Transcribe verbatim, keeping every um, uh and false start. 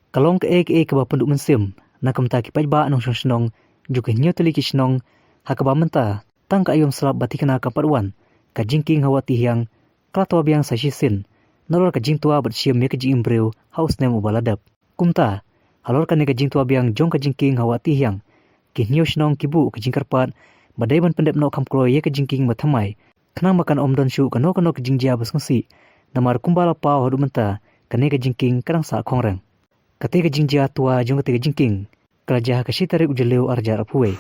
Ka long kaei kaei kaba pynduh mynsiem na ka bynta ki paidbah nongshong shnong jong ki hynñiew tylli ki shnong, ha kaba mynta tang ka aïom slap ba thikna kam pat wan ka jingkieng ha Wah Tihiang, ka la twa biang sa shisien nalor ka jingtwa bad shim ïa ka jingim briew ha u snem uba la dep. Kumta, halor kane ka jingtwa biang jong ka jingkieng ha Wah Tihiang, ki hynñiew shnong ki buh ka jingkyrpad ba dei ban pyndep noh kham kloi ïa ka jingkieng ba thymmai, khnang ba kan ym don shuh kano kano ka jingjia ba sngewsih, namar kumba la paw haduh mynta, kane ka jingkieng ka dang sah khongreng. Kata ka jingjia twa jong kata ka jingkieng ka la jia ha ka shi tarik u Jylliew arhajar arphew wei.